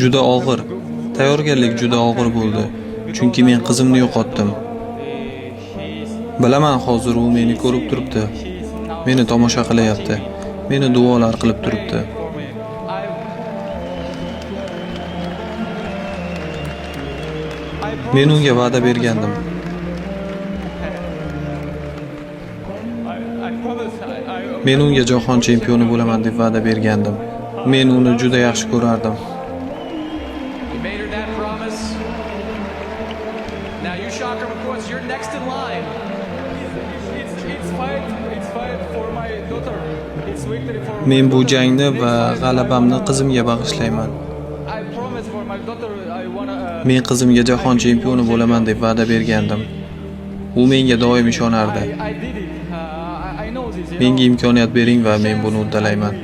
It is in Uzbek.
Juda og'ir. Tayyorgarlik juda og'ir bo'ldi. Chunki men qizimni yo'qotdim. Bilaman, hozir u meni ko'rib turibdi. Meni tomosha qilayapti. Meni duolar qilib turibdi. Men unga va'da bergandim. Men unga jahon chempioni bo'laman deb va'da bergandim. Men uni juda yaxshi ko'rardim. You made her that promise. Now you, Shakram, of course, you're next in line. Men bu jangni va g'alabamni qizimga bag'ishlayman. Men qizimga jahon chempioni bo'laman deb va'da bergandim. U menga doim ishonardi. Menga imkoniyat bering va men buni uddalayman.